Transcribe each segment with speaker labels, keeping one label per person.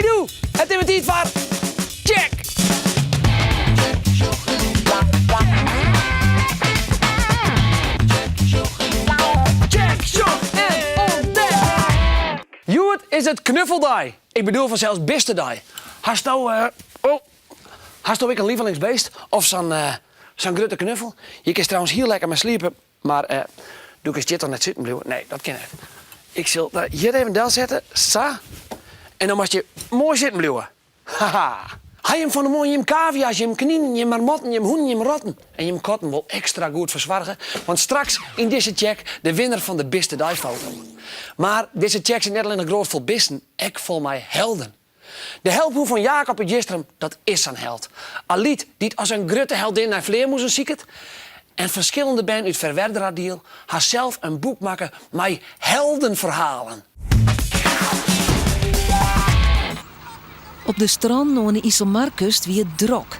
Speaker 1: Hey doe, it is wer tiid foar Tsjek! Tsjek, sjoch en ûntdek! Hjoed is it knuffeldei. Ik bedoel fansels bistedei. Hasto, oh, hasto ek in lievelingsbeest of sa'n sa'n grutte knuffel? Hjir kinst trouwens hiel lekker mei sliepe, mar do kinst hjir toch net sitten bliuwe? Nee, dat kin net. Ik sil dat hjir even delsette, sa. En dan moatst je moai sitten bliuwe. Haha. Ha jim fan 'e moarn jim kavia's, jim kninen, jim marmotten, jim hûnen, jim rotten en jim katten wol ekstra goed fersoarge? Want straks yn dizze tsjek de winner fan de bistedeifoto. Mar dizze tsjek sit net allinnich groat fol bisten, ek fol mei helden. De helphûn fan Jacob út Jistrum, dat is sa'n held. Alyt dy't as in grutte heldin nei flearmûzen siket. En ferskillende bern út Ferwerderadiel ha sels in boek makke mei heldenferhalen.
Speaker 2: Op de strannen oan de Iselmarkust wie it drok.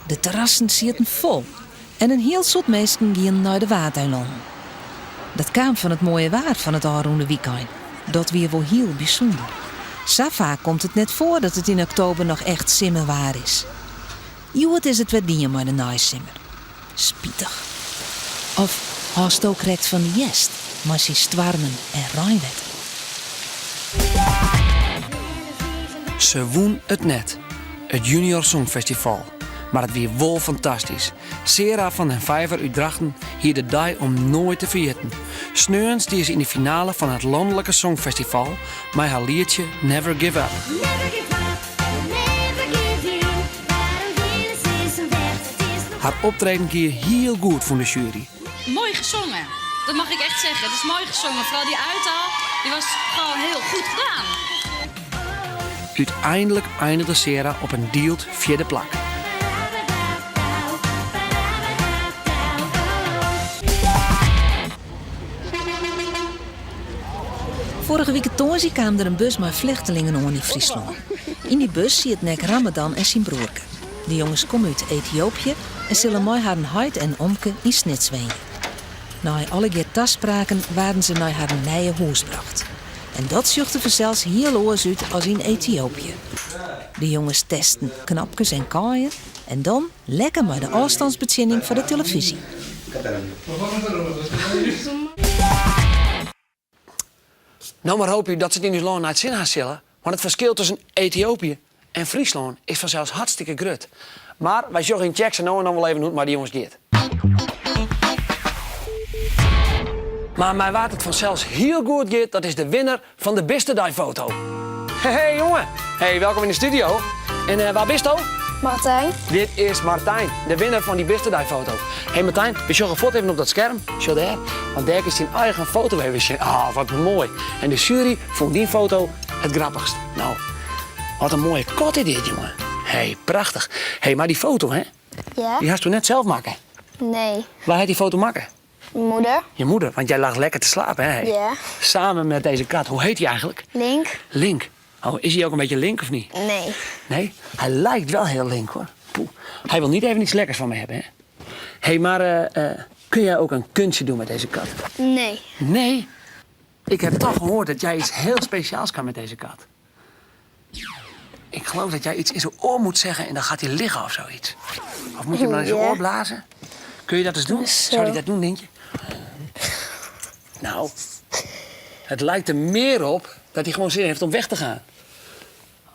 Speaker 2: De terrassen sieten fol en in hiel soad minsken gienen nei de Waadeilannen. Dat kaam fan it moaie waar fan it ôfrûne wykein. Dat wie wol hiel bysûnder. Sa faak komt it net foar dat it yn oktober noch echt simmerwaar is. Hjoed is it wer dien mei de neisimmer. Spitich. Of hâldsto krekt fan de hjerst mei syn stoarmen en reinwetter?
Speaker 1: Se wûn it net, it Junior Songfestival, mar it wie wol fantastysk. Sera van den Vijver út Drachten hie de dei om noait te ferjitten. Sneon stie se yn de finale fan it lanlike songfestival mei har lietsje Never Give Up. Har optreden gie hiel goed, fûn de sjuery.
Speaker 3: Mooi gezongen. Dat mag ik echt zeggen. Het is mooi gezongen. Vooral die uithaal, die was gewoon heel goed gedaan.
Speaker 1: Uteinlik einige Sera op in dield fjirde plak.
Speaker 2: Foarige wike tongersdei kaam der in bus mei flechtelingen oan yn Fryslân. Yn dy bus sieten ek Ramadan en syn broerke. De jonges komme út Etiopië en sille mei harren heit en omke yn Snits wenje. Nei allegear taspraken waarden se nei harren nije hûs brocht. En dat sjocht der fansels hiel oars út as yn Etiopië. De jonges testen knopkes en kaaien en dan lekker mei de ôfstânsbetsjinning foar de telefyzje.
Speaker 1: No mar hoopje dat se it yn ús lân nei it sin ha sille, want it ferskil tusken Etiopië en Fryslân is fansels hartstikke grut. Mar wy sjogge yn Tsjek sa no en dan wol even hoe't it mei de jonges giet. Mar mei wa't it fansels hiel goed giet, dat is de winner fan de bistedeifoto. Hey, hey jonge! Hey, welkom yn de studio. En eh, wa bisto?
Speaker 4: Martijn.
Speaker 1: Dit is Martijn, de winner fan dy bistedeifoto. Hey Martijn, we sjogge fuort even op dat skerm. Sjoch dêr, want dêr kinst dyn eigen foto even sjen. Ah, wat moai. En de sjuery fûn dyn foto it grappichst. No, wat in moaie kat is dit, jonge. Hey, prachtich. Hey, mar dy foto, hè?
Speaker 4: Ja.
Speaker 1: Dy hasto net sels makke?
Speaker 4: Nee.
Speaker 1: Wa hat dy foto makke?
Speaker 4: Moeder.
Speaker 1: Je moeder, want jij lag lekker te slapen, hè?
Speaker 4: Ja.
Speaker 1: Samen met deze kat. Hoe heet hij eigenlijk?
Speaker 4: Link.
Speaker 1: Link. Oh, is hij ook een beetje link of niet?
Speaker 4: Nee.
Speaker 1: Nee? Hij lijkt wel heel link, hoor. Poeh. Hij wil niet even iets lekkers van me hebben, hè? Hé, hey, maar eh, eh, kun jij ook een kunstje doen met deze kat?
Speaker 4: Nee.
Speaker 1: Nee? Ik heb toch gehoord dat jij iets heel speciaals kan met deze kat. Ik geloof dat jij iets in zijn oor moet zeggen en dan gaat hij liggen of zoiets. Of moet je hem dan in zijn oor blazen? Kun je dat eens doen? Zou hij dat doen, denk je? Nou, het lijkt er meer op dat hij gewoon zin heeft om weg te gaan.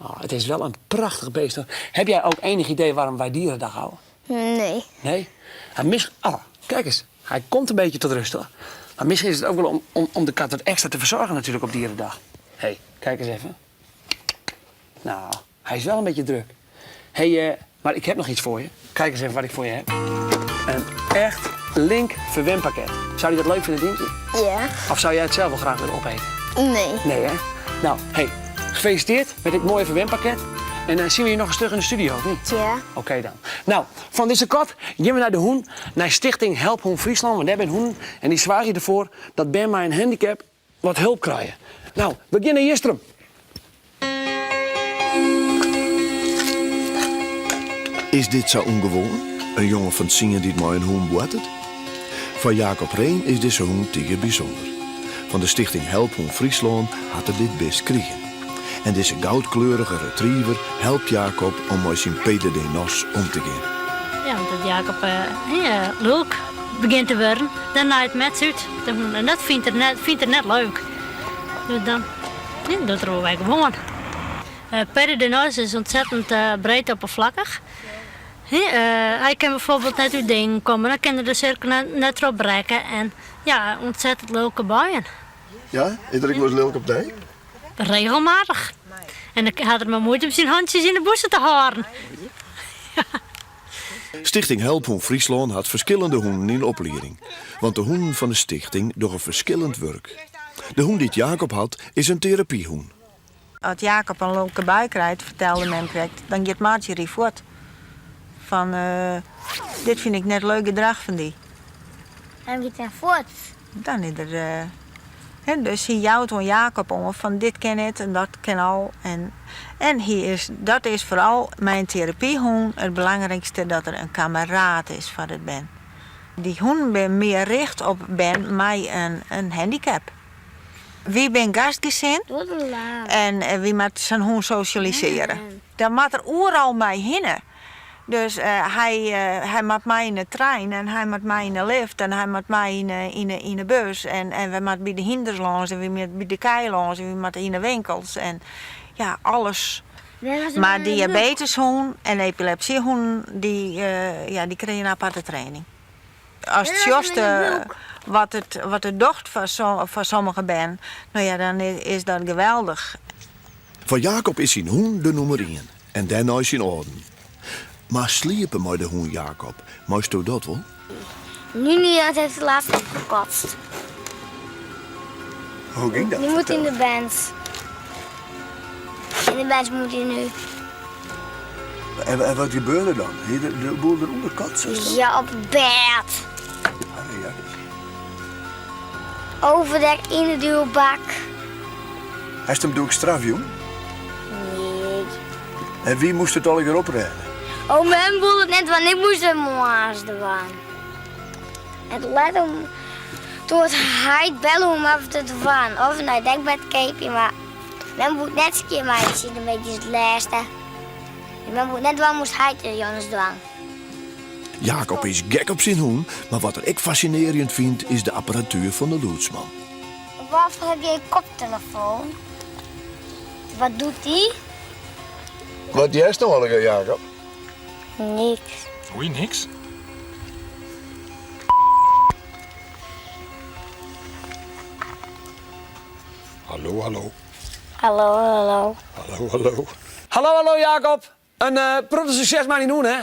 Speaker 1: Oh, het is wel een prachtig beest. Hoor. Heb jij ook enig idee waarom wij dierendag houden?
Speaker 4: Nee.
Speaker 1: Nee? Hij mis... Oh, kijk eens. Hij komt een beetje tot rust hoor. Maar misschien is het ook wel om, om, om de kat wat extra te verzorgen natuurlijk op dierendag. Hé, hey, kijk eens even. Nou, hij is wel een beetje druk. Hé, hey, eh, maar ik heb nog iets voor je. Kijk eens even wat ik voor je heb. Een echt Link verwenpakket. Zou je dat leuk vinden, denk je?
Speaker 4: Ja.
Speaker 1: Of zou jij het zelf wel graag willen opeten?
Speaker 4: Nee.
Speaker 1: Nee, hè? Nou, hey, gefeliciteerd met dit mooie verwenpakket. En dan zien we je nog eens terug in de studio, of niet?
Speaker 4: Ja.
Speaker 1: Oké dan. Nou, fan dizze kat gean we nei de hûn, nei Stichting Helphûn Fryslân, want dêr binne hûnen en dy soargje derfoar dat bern mei in handicap wat help krije. Nou, we gean nei Jistrum.
Speaker 5: Is dit sa ûngewoan? In jonge fan tsien dy't mei in hûn boartet? Foar Jacob Reen is dizze hûn tige bysûnder. Fan de Stichting Helphûn Fryslân hat er dit bist krigen. En dizze goudkleurige retriever helpt Jacob om mei syn PDD-NOS om te gean.
Speaker 6: Ja, want as Jacob lulk begjint te wurden, dan naait Mets út. En dat fynt er net, fynt er net leuk. Dus dan docht er wol wer gewoan. PDD-NOS is ontzettend breed oppervlakkig. Hy kin bijvoorbeeld net út dingen komme, dan kin er de sirkel net trochbrekke en ja, ontzettend lulke buien.
Speaker 5: Ja, is er ek wolris lilk op dy?
Speaker 6: Regelmatich. En dan hat er mar muoite om syn hantsjes yn de bûse te hâlden.
Speaker 5: Stichting Helphûn Fryslân hat ferskillende hûnen yn oplieding. Want de hûnen fan de stichting dogge ferskillend wurk. De hûn dy't Jacob hat, is in terapyhûn.
Speaker 7: As Jacob in lulke bui krijt, fertelde mem krekt, dan giet Marjorie fuort. Fan, dit fyn ik net leuk gedrach fan dy.
Speaker 4: Dan giet hy fuort.
Speaker 7: Dan is er. Hè, dus hy jout oan Jacob oan fan dit kin net en dat kin al. En, en hy is, dat is foaral mei in terapyhûn it belangrykste dat er in kameraad is foar it bern. Dy hûnen binne mear richt op bern mei in, in handicap. Wy binne gastgesin en wy moatte sa'n hûn sosjalisearje. Dan moat er oeral mei hinne. Dus hy, hy moat mei yn de trein en hy moat mei yn de lift en hy moat mei yn de, yn de bus en, en wy moatte by de hynders lâns en wy moatte by de kij lâns en wy moatte yn de winkels en ja, alles. Mar diabeteshûn en epilepsyhûnen, dy, ja, dy krije in aparte training. Ast sjochst wat it, wat it docht foar, foar sommige bern, no ja, dan is dat geweldich.
Speaker 5: Foar Jacob is syn hûn de nûmer ien en dêrnei syn âlden. Mar sliepe mei de hûn Jacob, meisto dat wol?
Speaker 4: Nini had heeft laatst opgekotst.
Speaker 5: Hoe ging dat?
Speaker 4: Die moet in de band. In de band moet hij nu.
Speaker 5: En, en wat gebeurde dan? Hie de, de boel derûnder kotsen?
Speaker 4: Ja, op het bed.
Speaker 5: Ah, ja.
Speaker 4: Overdek in de duwbak.
Speaker 5: Hast him doe ek straf jûn?
Speaker 4: Nee.
Speaker 5: En wie moast it allegear oprêde?
Speaker 4: Oh, mem wol it net dwaan, ik moast it moarns dwaan. En letter, toen hat heit belle om even te dwaan. Of nei dekbed keapje, mar mem woe it net skjinmeitsje, dan weet je it lêste. En mem woe it net dwaan, moast heit it Jannes dwaan.
Speaker 5: Jacob is gek op syn hûn, mar wat er ek fascinearjend fynt is de apparatuer fan de lûdsman.
Speaker 4: Waarfoar heb je een koptelefoon? Wat doet die?
Speaker 5: Wat hearst no allegear, Jacob?
Speaker 4: Niks.
Speaker 8: Oei, niks? Hallo, hallo.
Speaker 4: Hallo, hallo.
Speaker 8: Hallo, hallo.
Speaker 1: Hallo, hallo Jacob. In protte sukses mei dyn hûn, hè?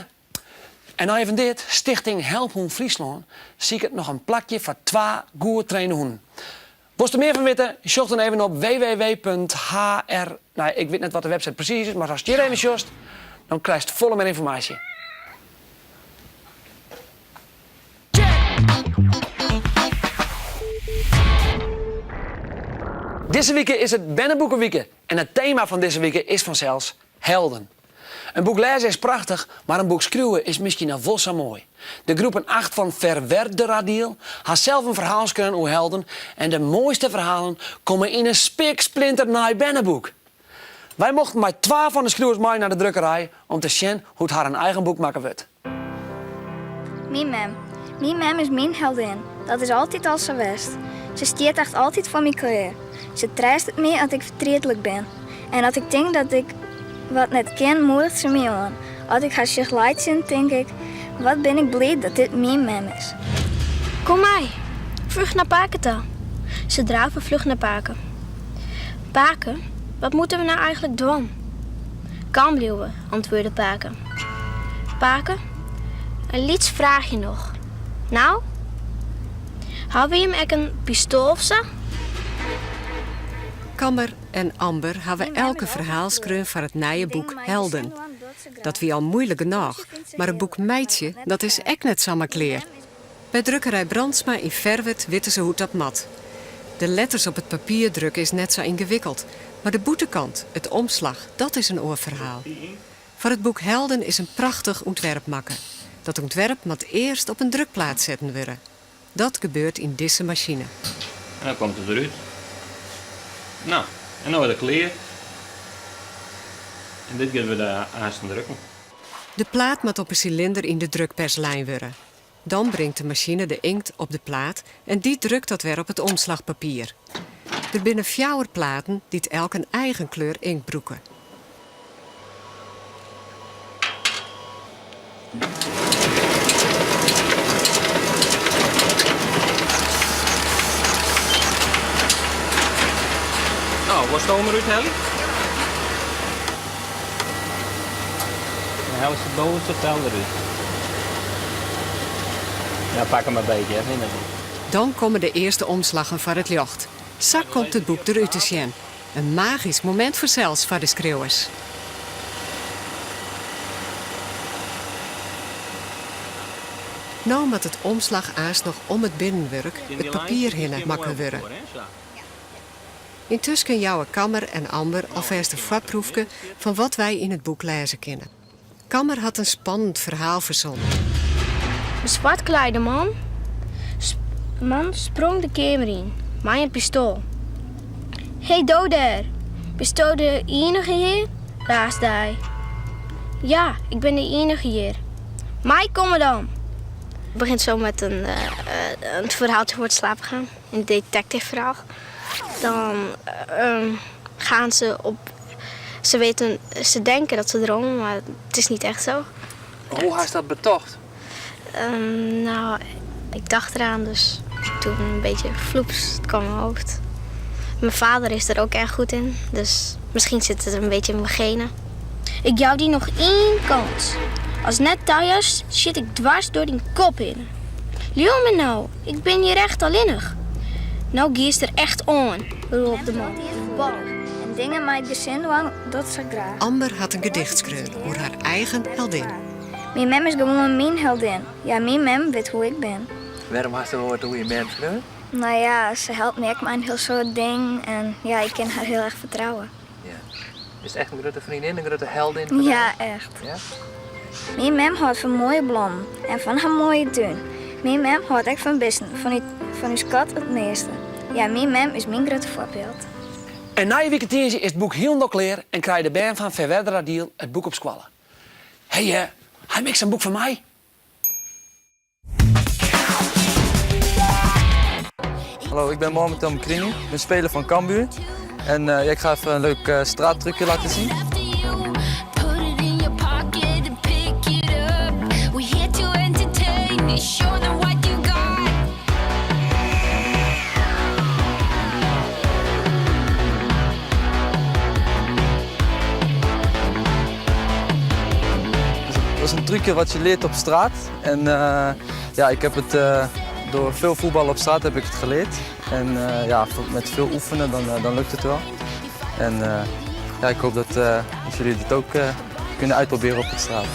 Speaker 1: En noch even dit, Stichting Helphûn Fryslân siket noch in plakje foar twa goed trainde hûnen. Wolst der mear fan witte? Sjoch dan even op www.hr. No, ik wit net wat de website presys is, mar ast hjir even sjochst, dan krijst folle mear ynformaasje. Dizze wike is it Berneboekewike en it tema fan dizze wike is fansels Helden. In boek lêze is prachtich, mar in boek skriuwe is miskien noch wol sa moai. De groepen 8 fan Ferwerderadiel ha sels in ferhaal skreaun oer helden en de moaiste ferhalen komme yn in spiksplinternij berneboek. Wy mochten mei twa fan de skriuwers mei nei de drukkerij om te sjen hoe't harren eigen boek makke wurdt.
Speaker 9: Myn mem. Myn mem is myn heldin. Dat is altyd al sa west. Se stiet echt altyd foar my klear. Se treastet my as ik fertrietlik bin. En as ik tink dat ik wat net kin, moediget se my oan. As ik har sjoch laitsjen, tink ik, wat bin ik bliid dat dit myn mem is.
Speaker 10: Kom mei, fluch nei pake ta. Se drave fluch nei pake. Pake, wat moatte we no eigentlik dwaan? Kalm bliuwe, antwurde pake. Pake, in lyts fraachje noch. No? Hawwe jim ek in pistoal of sa?
Speaker 11: Kammer en Amber hawwe elk in ferhaal skreaun foar it nije boek Helden. Dat wie al muoilik genôch, mar it boek meitsje, dat is ek net samar klear. By drukkerij Brandsma yn Ferwert witte se hoe't dat moat. De letters op it papier drukke is net sa yngewikkeld, mar de bûtenkant, it omslach, dat is in oar ferhaal. Foar it boek Helden is in prachtich ûntwerp makke. Dat ûntwerp moat earst op in drukplaat setten wurde. Dat gebeurt yn dizze masine.
Speaker 12: En dan komt it derút. No, en no is it klear. En dit gean we de aansten drukken.
Speaker 11: De plaat moat op in silinder yn de drukpers lein wurde. Dan bringt de masine de inkt op de plaat en dy drukt dat wer op it omslachpapier. Der binne fjouwer platen dy't elk in eigen kleur inkt brûke.
Speaker 12: No, wolst stoom derút helje? Dan hellest it bovenste fel derút. Ja, pak him in bytsje, hè, minder.
Speaker 11: Dan komme de earste omslaggen foar it ljocht. Sa komt it boek derút te sjen. In magysk momint fansels foar de skriuwers. No moat it omslach aanst noch om it binnenwurk, it papier, hinne makke wurde. Yntusken jouwe Kammer en Amber alfêst in foarproefke fan wat wy yn it boek lêze kinne. Kammer hat in spannend ferhaal fersonnen.
Speaker 10: De swartklaaide man man sprong de keamer yn mei in pistoal. Hé do dêr, bisto de ienige hjir? raasde hy. Ja, ik bin de ienige hjir. Meikomme dan! Het begint zo met een, uh, een verhaaltje voor het slapen gaan. Een detective verhaal. Dan uh, gaan ze op Ze weten, ze denken dat ze dromen, maar het is niet echt zo.
Speaker 13: Hoe hast dat betocht?
Speaker 10: Um, nou, ik dacht eraan, dus toen een beetje floeps, het kwam in mijn hoofd. Mijn vader is er ook erg goed in, dus misschien zit het een beetje in mijn genen. Ik jou dy noch ien kâns. Ast net tajoust, sjit ik dwars troch dyn kop hinne. Leau my no, ik bin hjir echt allinnich. No giest der echt oan, rôp de man.
Speaker 9: En dingen mei it gesin dwaan, dat sa graach.
Speaker 11: Amber hat in gedicht skreaun oer har eigen heldin.
Speaker 9: Myn mem is gewoan myn heldin. Ja, myn mem wit hoe't ik bin.
Speaker 13: Wêrom hast wat oer je mem skreaun?
Speaker 9: No ja, se helpt my ek mei in hiel soad dingen en ja, ik kin har hiel erch fertrouwe.
Speaker 13: Ja. Is it echt in grutte freondin, in grutte heldin foar dy?
Speaker 9: Ja, echt.
Speaker 13: Ja?
Speaker 9: Myn mem hâldt fan moaie blommen en fan har moaie tún. Myn mem hâldt ek fan bisten, fan ús kat it measte. Ja, myn mem is myn grutte foarbyld.
Speaker 1: En nije wike tiisdei is it boek hielendal klear en krije de bern fan Ferwerderadiel it boek op skoalle. Hé, ha jim ek sa'n boek foar my?
Speaker 14: Hallo, ik ben Mohamed El Mokrini, ik ben speler van Cambuur. En eh, ja, ik ga even een leuk uh, straattrucje laten zien. Dat is een trucje wat je leert op straat. En uh, ja, ik heb het uh, door veel voetballen op straat heb ik het geleerd. En uh, ja, met veel oefenen dan, dan lukt het wel. En ja, ik hoop dat, dat jullie dit ook kunnen uitproberen op het straat.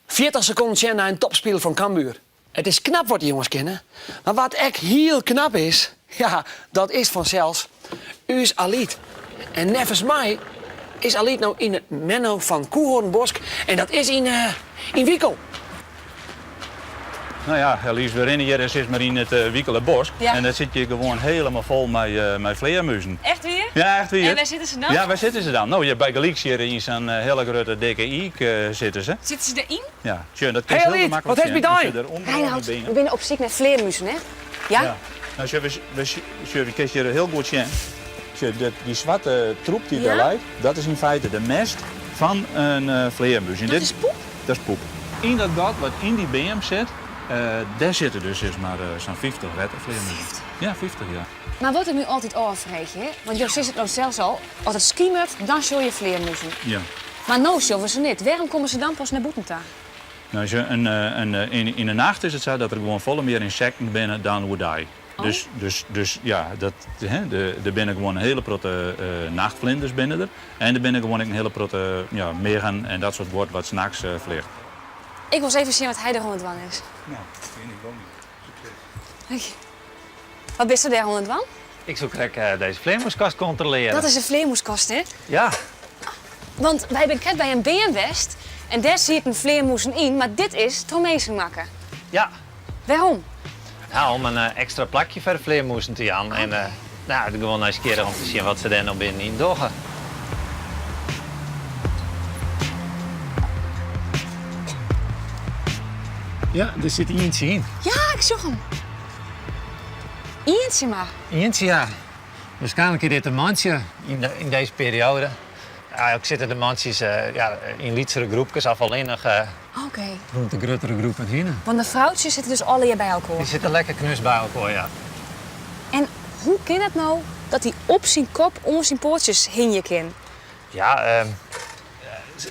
Speaker 1: 40 sekonden sjen nei in topspiler fan Cambuur. It is knap wat dy jonges kinne, mar wat ek hiel knap is, ja, dat is fansels ús Alyt. En neffens my is Alyt no yn it Menno van Coehoornbosk en dat is yn yn Wikel.
Speaker 15: No ja, Elise, we rinne hjir sis mar yn it Wikelerbosk.
Speaker 3: Ja.
Speaker 15: En dat sit hjir gewoan hielendal fol mei, uh, mei flearmuzen.
Speaker 3: Echt wier?
Speaker 15: Ja, echt wier.
Speaker 3: En wêr sitte se dan?
Speaker 15: Ja, wêr sitte se dan? No, hjir bygelyks hjir yn sa'n hiele grutte dikke iik sitte se.
Speaker 3: Sitte se deryn?
Speaker 15: Ja, sjoch, dat
Speaker 1: Hey
Speaker 15: kinst hiel
Speaker 1: Alyt,
Speaker 15: maklik
Speaker 1: wat hast
Speaker 15: sjen.
Speaker 1: by
Speaker 15: Dan
Speaker 1: dy?
Speaker 15: sjoch, der
Speaker 3: Reinout,
Speaker 15: beam.
Speaker 3: we binne op syk nei flearmuzen, hè? Ja?
Speaker 15: Ja. No, sjoch, we, we, sjoch, we kinst hjir hiel goed sjen. Sjoch, dat, dy swarte troep dy't
Speaker 3: Ja?
Speaker 15: dêr leit, dat is yn feite de mest fan in uh, flearmús. En
Speaker 3: Dat
Speaker 15: dit,
Speaker 3: is poep?
Speaker 15: Dat is poep. Yn dat gat wat yn dy beam sit, uh, dêr sitte dus sis mar uh, sa'n 50 wetterflearmuzen. Ja, 50, ja.
Speaker 3: Mar wat ik my altyd ôffreegje, hè? Want jo sizze it no sels al, as it skimeret, dan sjogge je flearmuzen.
Speaker 15: Ja.
Speaker 3: Mar no sjogge se net. Wêrom komme se dan pas nei bûten ta?
Speaker 15: No, sjoch, in, in, yn, yn de nacht is it sa dat der gewoan folle mear ynsekten binne dan oerdei.
Speaker 3: Oh.
Speaker 15: Dus, dus, dus ja, dat, hè, de, der binne gewoan in hiele protte uh, nachtvlinders binne der. En der binne gewoan ek in hiele protte ja, miggen en dat soart guod wat nachts uh, fljocht.
Speaker 3: Ik wol even sjen wat hy der oan it dwaan is.
Speaker 15: No, fyn ik wol niet. Sukses.
Speaker 3: Wat bisto dêr oan it dwaan?
Speaker 16: Ik soe krekt uh, dizze flearmûskast kontrolearje.
Speaker 3: Dat is in flearmûskast, hè?
Speaker 16: Ja.
Speaker 3: Want wy binne krekt by in beam west en dêr sieten flearmûzen yn, mar dit is troch minsken makke.
Speaker 16: Ja.
Speaker 3: Wêrom?
Speaker 16: Nou, om in uh, ekstra plakje foar de flearmûzen te jaan. En uh, no, gewoan nijsgjirrich om te sjen wat se dêr no binnenyn dogge. Ja, der sit ientsje yn.
Speaker 17: Ja, ik sjoch him. Ientsje mar.
Speaker 16: Ientsje, ja. Waarskynlik is dit in mantsje yn, de, yn dizze perioade. Eigentlik sitte de mantsjes eh, ja, yn lytsere groepkes of allinnich eh,
Speaker 17: Oké.
Speaker 16: rûn de gruttere groepen hinne.
Speaker 17: Want de froutsjes sitte dus allegear by elkoar.
Speaker 16: Dy sitte lekker knus by elkoar, ja.
Speaker 17: En hoe kin it no dat hy op syn kop oan syn poatsjes hingje kin?
Speaker 16: Ja, ehm,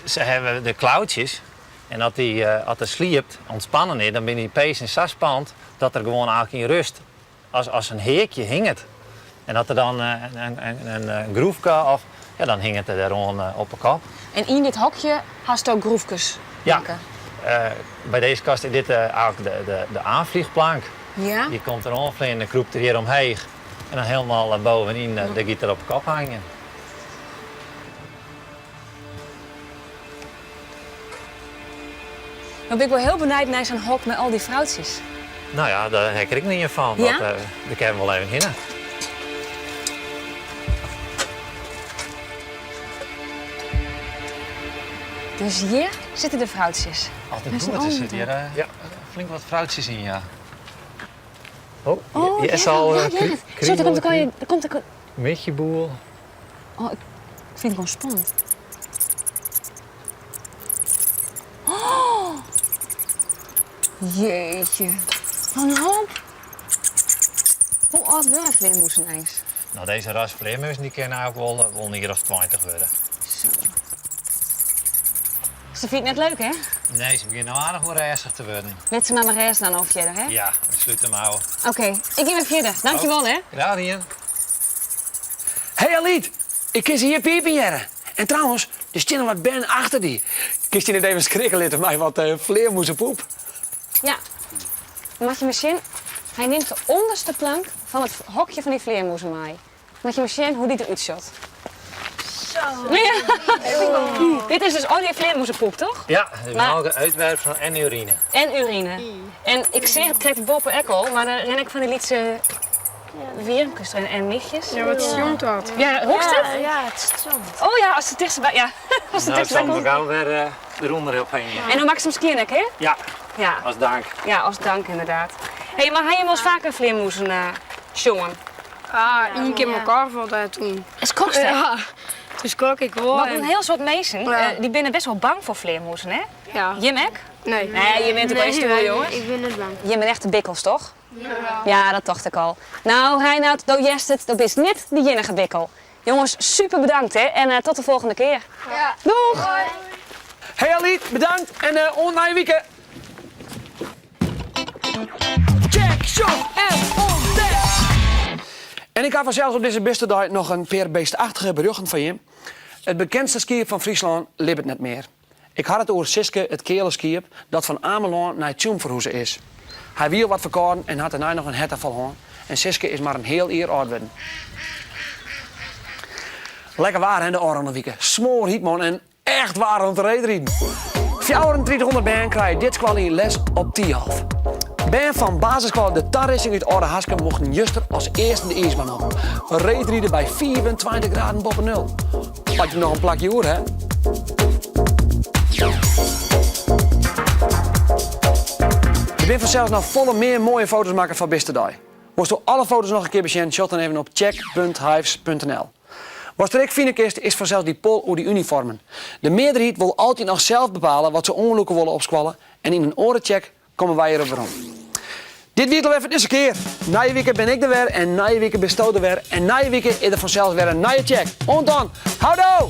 Speaker 16: se hawwe de klautsjes en as dy as er sliept, ûntspannen is, dan binne dy pezen sa spand dat er gewoan eigentlik yn rêst as, as in heakje hinget. En as er dan in, in, in groefke of ja, dan hinget er dêroan op 'e kop.
Speaker 17: En yn dit hokje hasto groefkes
Speaker 16: Ja,
Speaker 17: makke?
Speaker 16: by dizze kast is dit eigentlik de, de, de oanfleanplank.
Speaker 17: Ja.
Speaker 16: Dy komt der oanfleanen, dan krûpt er hjir omheech en dan hielendal bovenyn, dêr giet er op 'e kop hingjen.
Speaker 17: No bin ik wol hiel benijd nei sa'n hok mei al dy froutsjes.
Speaker 16: No ja, dêr ha ik der ek ien fan.
Speaker 17: Ja?
Speaker 16: Dat, dêr kinne we wol even hinne.
Speaker 17: Dus hjir sitte de froutsjes.
Speaker 16: As it goed is, sit hjir ja, flink wat froutsjes yn, ja. Oh,
Speaker 17: Oh,
Speaker 16: hjir is al
Speaker 17: ja, ja. Zo, der komt der komt der
Speaker 16: Michjeboel.
Speaker 17: Oh, ik fyn it gewoan spannend. Oh! Jeetje. Wat in hoop. Hoe âld wurde flearmûzen eins?
Speaker 16: No, dizze ras flearmûzen dy kinne eigentlik wol, eh, wol in jier of 20 wurde.
Speaker 17: Zo. Se fynt it net leuk, hè?
Speaker 16: Nee, se begjint no aardich ûnrêstich te wurden.
Speaker 17: Lit se mar mar rêst dan no fierder, hè?
Speaker 16: Ja, we slute him ôf.
Speaker 17: Oké, ik gean wer fierder. Dankjewol, hè?
Speaker 16: Graach dien.
Speaker 1: Hey Alyt, ik kin se hjir pipen hearre. En trouwens, der steane wat bern achter dy. Kinst dy net even skrikke litte mei wat eh, flearmûzepoep?
Speaker 17: Ja, dan moat je mar sjen. Hy nimt de ûnderste plank fan it hokje fan dy flearmûzen mei. Moat je mar sjen hoe't dy derút sjocht.
Speaker 10: Zo.
Speaker 17: Ja. Dit is dus al dy flearmûzepoep, toch?
Speaker 16: Ja, dit is
Speaker 17: Maar-
Speaker 16: al uitwerpsel en urine.
Speaker 17: En urine. En ik seach it krekt boppe ek al, mar dan rinne ek fan dy lytse wjirmkes en, en michjes.
Speaker 18: Ja, wat stjonkt dat?
Speaker 17: Ja, rûkst it?
Speaker 10: Ja, it stjonkt.
Speaker 17: Oh ja, as it tichtstby, ja. As it
Speaker 16: Nou, ik
Speaker 17: tichtstby
Speaker 16: zal hem
Speaker 17: komt.
Speaker 16: gau wer eh, derûnder ophingje.
Speaker 17: En dan makkest him skjin ek, hè?
Speaker 16: Ja,
Speaker 17: Ja.
Speaker 16: as dank.
Speaker 17: Ja, as dank ynderdaad. Hé, mar ha jim wolris faker flearmûzen eh, sjoen?
Speaker 18: Ah, ien kear mei carnaval dêr toen.
Speaker 17: En skokst, hè?
Speaker 18: Ja, toen skrok ik wol.
Speaker 17: Want in hiel soad minsken,
Speaker 18: Ja.
Speaker 17: eh, dy binne bêst wol bang foar flearmûzen, hè?
Speaker 18: Ja.
Speaker 17: Jim ek?
Speaker 18: Nee.
Speaker 17: Nee, jim binne toch stoer, jonges?
Speaker 10: Ik bin net bang.
Speaker 17: Jim binne echte bikkels, toch? Ja, dat tocht ik al. No, Reinoud, do hearst it, do bist net de iennige bikkel. Jonges, super bedankt hè en eh, tot de folgjende kear.
Speaker 1: Ja.
Speaker 17: Doeg!
Speaker 1: Hey Alyt, bedankt en uh, oant nije wike. Check, sjoch en ûntdek! En ik ha fansels op dizze bistedei noch in pear beestachtige berjochten foar jim. It bekendste skiep fan Fryslân libbet net mear. Ik ha it oer Siske, it keale skiep dat fan Amelân nei Tsjom ferhûze is. Hy wie al wat ferkâlden en hat dêrnei noch in hertoanfal hân. En Siske is mar in heal jier âld wurden. Lekker waar hè de ôfrûne wike. Smoarhyt man en echt waar om te reedriden. 3400 bern krije dit skoaljier les op Thialf. Bern fan basisskoalle De Tarissing út Aldehaske mochten juster as earsten de iisbaan op. Reedride by 25 graden boppe nul. As je noch in plakje oer ha. Der binne fansels noch folle mear moaie foto's makke foar Bistedei. Wolsto alle foto's noch in kear besjen, sjoch dan even op check.hyves.nl. Watst der ek fine kinst is fansels dy poll oer dy unifoarmen. De mearderheid wol altyd noch sels bepale wat se oanlûke wolle op skoalle en yn in oare check komme wy hjirop werom. Dit wie it alwer foar dizze kear. Nije wike bin ik der wer en nije wike bisto der wer en nije wike is der fansels wer in nije check. Oant dan, houdoe!